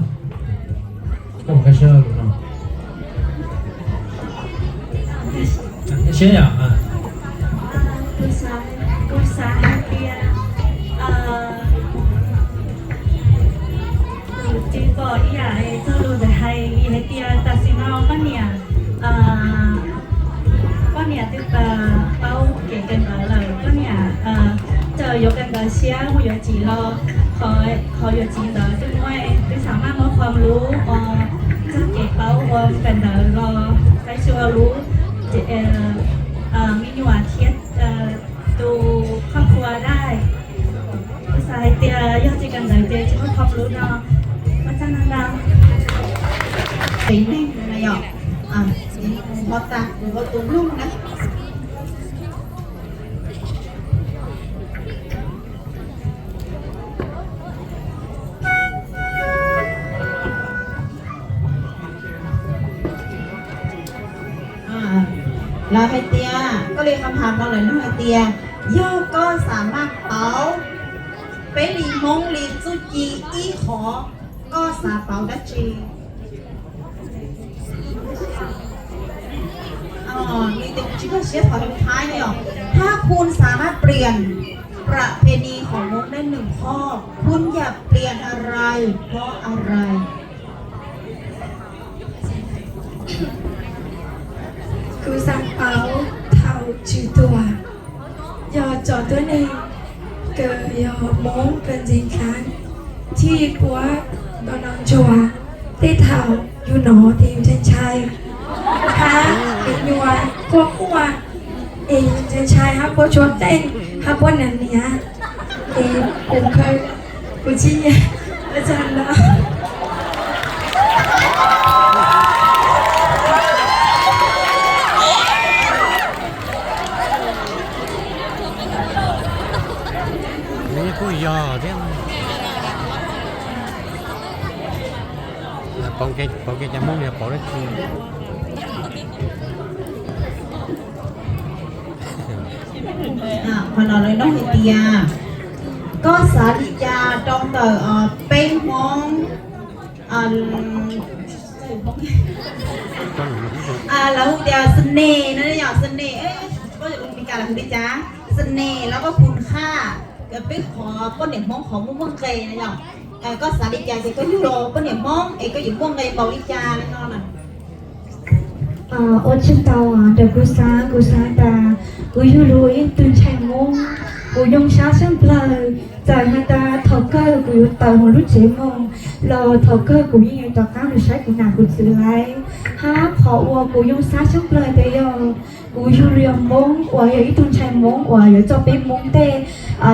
Koj mus kaj siab no. Siab yom. Kuv xav hais tias kuv tsis pom ib yam txog lus ntawd hais, vim hais tias tam sim no poj niam, poj niam twb paub kev kawm ntawv lawm, poj niam txawm yuav kawm ntawv siab mus yuav txiv los qhov yuav txiv ntawd twb muaj, twb xam maj muab qhuas lub txoj kev paub ua kawm ntawv los txhais tsis ua lub me nyuam thiab tus khoj khua dai. Kuv xav hais tias yog tsis kawm ntawv ces tsis muaj qhuas lub no. Ua tsaug ntau. Tsev neeg na yom, ho tas kuv ua tus mloog na. Lawv hais tias, koj li qhov tham no lawv nug hais tias, yog koj xam maj pauv peb li Hmoob li txuj ci ib qho, koj xav pauv dab tsi? Nws tias kuv tsis nkag siab qhov hais Thaib no yom. ถ้าคุณสามารถเปลี่ยนประเพณีของมงได้หนึ่งข้อ คุณอยากเปลี่ยนอะไร เพราะอะไร? Kuv xav pauv thaum tswv tuam, yog tsom tuab neeg kawm yog Hmoob kawm ntxeev khav, thiaj puab Cov no ntsuag, tej thaum yus hnov ces yus ntshai ntshai, hab me nyuam quaj quaj, es yus ntshai ntshai hab puab tsuab qeej hab puab niam niam, es kuv khaws, kuv tsis nyiam ua tsaug ntau. Kuj yog thiab. Pauv kev cai Hmoob li pauv dab tsi? Qhov no lawv nug hais tias koj xav li cas rau ntawm peb Hmoob, lawv hu tias เสน่ห์ no yom, เสน่ห์, koj yog Meskas lawv hu li cas, เสน่ห์ los koj phum qhaj, peb qhov poj niam Hmoob qhov muaj muaj nqe no yom. Koj xav li cas ces koj yug los poj niam Hmoob es koj yuav muaj nqe npaum li cas no na. Ua tsaug ntau. Ntawm kuv xav, kuv xav tas kuv yug los ib tug ntxhais Hmoob, kuv yoo sab sab nplawg, txawm hais tas thaum kawg kuv yuav tawm hauv lub tsev mus los thaum kawg kuv yeej yuav rov qab los saib kuv nam kuv txwv lawv. Hab qhov uas kuv yoo sab sab nplawg tias yog kuv yug los yog Hmoob uas yog ib tug ntxhais Hmoob uas yuav coj peb Hmoob tej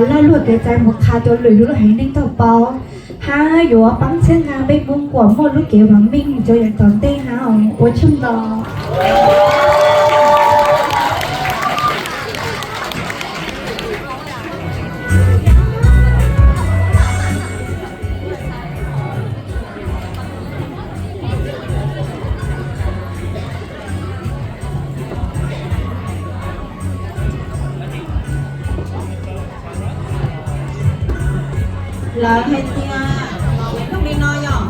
lag luam kev cai mus qha rau lwm lub haiv neeg tau paub, hab yuav paab txhawb nqa peb Hmoob kom muaj lub kev vam meej rau yav tom ntej na. Ua tsaug ntau. Lawv hais tias, lawv nug li no yom,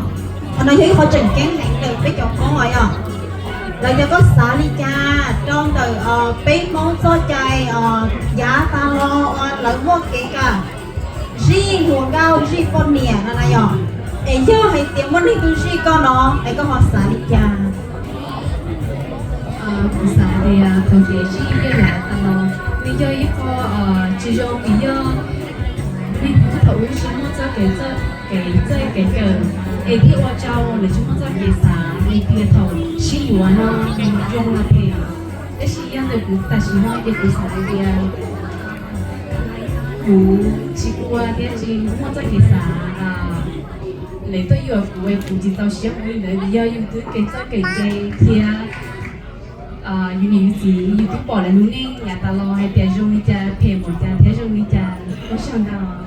qhov no yog ib qho tseem ceeb heev ntawm peb cov Hmoob os yom. Lawv tias koj xav li cas rau ntawm peb Hmoob txoj cai yav tas los lawv muaj kev kawm zij hluas nkauj zij poj niam no na yom. Es yog hais tias muaj neeg twg zij koj no es koj ho xav li cas? Kuv xav tias thaum kev zij yaj yav tas los nws yog ib qho tsis zoo vim yog neeg Hmoob thaum ub tsis muaj txoj kev txawj kev kawm es thiaj ua rau lawv tsis muaj txoj kev xav li tias thaum sib yuav no zoo no phem. Tab sis yog ntawm kuv tam sim no ces kuv xav hais tias kuv tsis ua thiab tsis muaj txoj kev xav lawv tuaj yuam kuv es kuv tsis txaus siab ua li ntawd vim yog yus twb kev txawj kev ntse thiab yus niam yus txiv yus twb pom lawv lub neej yav tas los hais tias zoo li cas phem npaum cas thiab zoo li cas. Ua tsaug ntau.